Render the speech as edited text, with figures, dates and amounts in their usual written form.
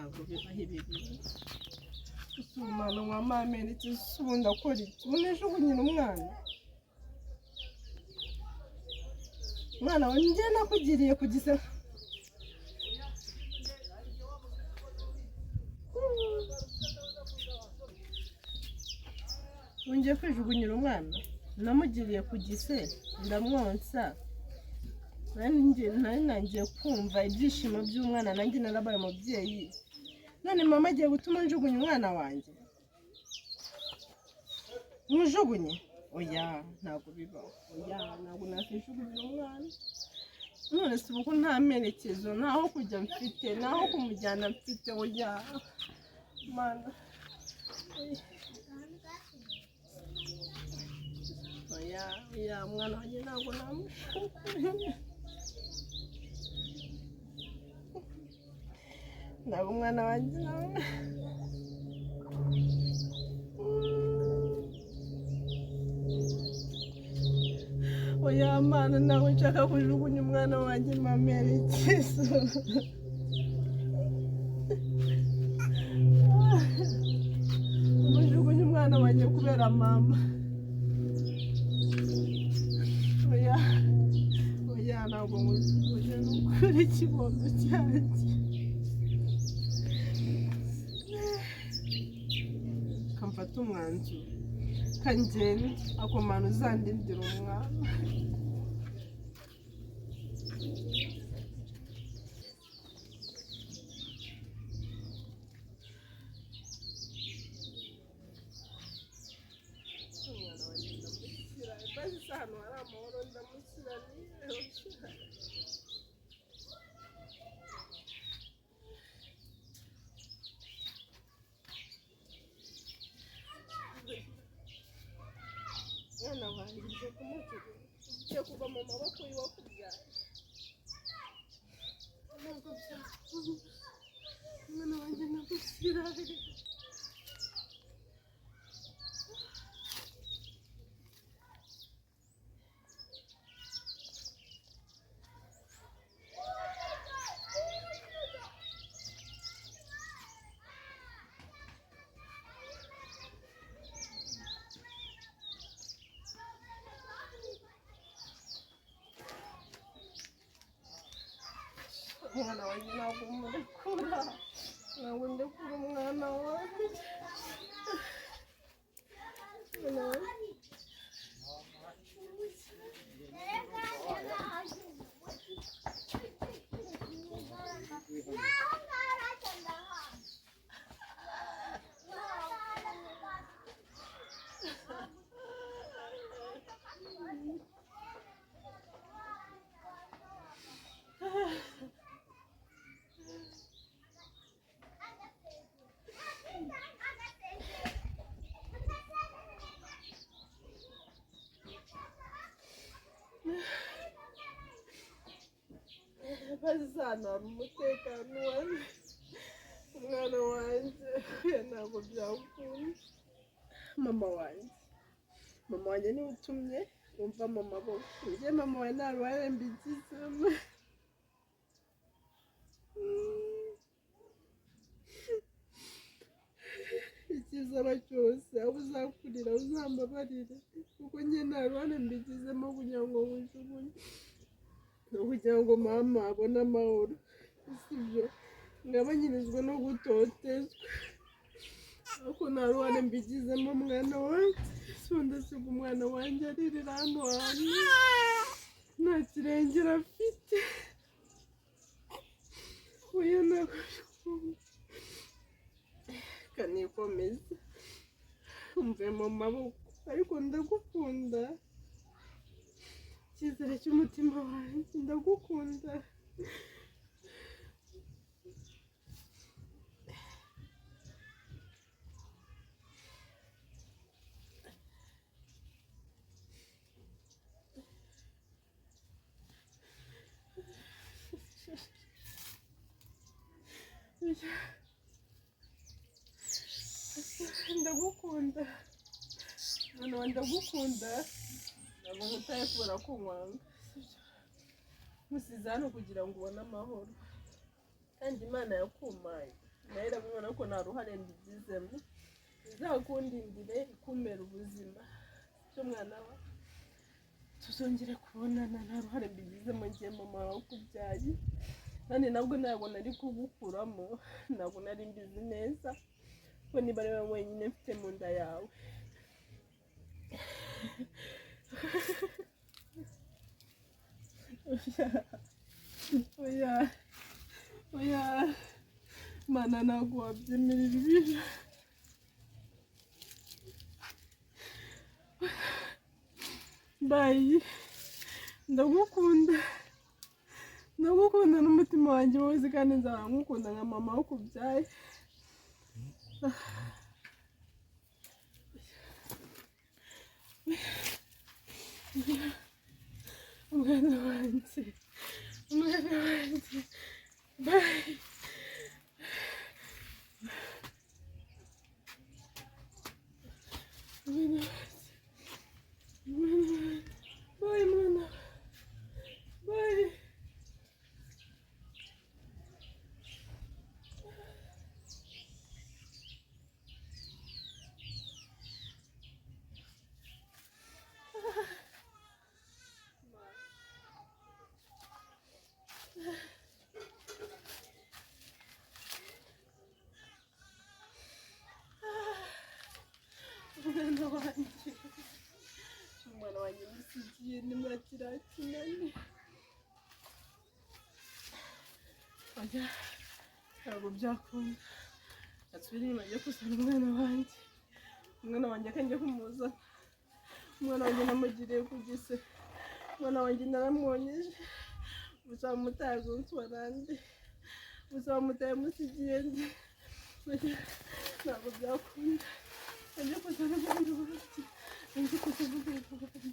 Ntabwo bibaho ibi bintu. Usumana wa mamerekeza, ubundi akora iki? Ubu najugunyira umwana. Umwana wawe njye nakugiriye ku gise. Wongeye kwijugunyira umwana namugiriye ku gise, ndamwonsa, nari nangiye kumva ibyishimo by'umwana, nanjye narabaye umubyeyi. None mama agiye gutuma njugunya umwana wanjye. Nkujugunye? Oya, ntabwo bibaho. Oya, ntabwo nakwijugunyira umwana. None se ubu ko nta merekezo, ntaho kujya mfite, ntaho kumujyana mfite? Oya mana, oya, oya, umwana wanjye ntabwo namujugunya. Ntabwo umwana wanjye nawe. Oya mana, ntabwo nshaka kujugunya umwana wanjye. Mamerekezo, umujugunye umwana wanjye kubera mama? Oya, oya, ntabwo mujugunye, ni ukuri, ikibondo cyanjye. Kamfata umwanzuro, kangenda akomana, uzandindira umwana. Umwana wanjye ndamushyira maze isa ahantu hari amahoro, ndamushyira niyo. Mwana wanjye, ngiye kumujugunya, ugiye kuva mu maboko y'uwakubyaye. Ntabwo byakunda. Umwana wanjye ndamushyira he? Umwana wanjye ntabwo murekura, ntabwo ndekura umwana wanjye. Umwana wanjye. Bazanara umutekano wanjye, umwana wanjye. Oya, ntabwo byakunda. Mama wanjye, mama wanjye niwe utumye umva mu maboko. Njye mama wawe nta ruhare mbigizemo. Ikizaba cyose, aho uzakurira uzambabarire, kuko njye nta ruhare mbigizemo kugira ngo nkujugunye, ni ukugira ngo mama abone amahoro, sibyo? Ngabanyirizwa no gutotezwa, ariko nta ruhare mbigizemo. Mwana wanjye, si ndasiga umwana wanjye aririra hano hantu nta kirengera afite? Oya, ntabwo bikunda. Kanikomeze mve mu maboko, ariko ndagukunda, icyizere cy'umutima wanjye, ndagukunda. Ndagukunda mwana wanjye, ndagukunda. Ntabwo nkutaye kubera ko nkwanga, nkusize hano kugira ngo ubone amahoro, kandi Imana yakumaye. Nawe irabibona ko nta ruhare mbigizemo. Izakundindire ikumera ubuzima. Sibyo mwana wa? Tuzongere kubonana nta ruhare mbigizemo njye mama wakubyaye. Kandi nabwo ntabwo nari kugukuramo, ntabwo nari mbizi neza ko niba ari wowe wenyine mfite mu nda yawe. Oya, oya, oya, Mana ntabwo wabyemerera ibintu. Bayi, ndagukunda, ndagukunda n'umutima wanjye wose kandi nzahora ngukunda nka mama wakubyaye. Umwana wanjye, umwana wanjye, bayi. Umwana wanjye, umwana wanjye, bayi mwana, bayi. Umwana wanjye, umwana wanjye musigiye ni muri kiriya kinani. Oya, ntabwo byakunda. Asubire inyuma ajye kuzana umwana wanjye. Umwana wanjye akanjye kumuzana. Umwana wanjye namugiriye ku gise. Umwana wanjye naramwonyeje. Gusa wamutaye azunsura nde? Gusa wamutaye musigiye nde? Oya, ntabwo byakunda. Ajye kuzana umwana wanjye. Ajye kuzana umwana wanjye.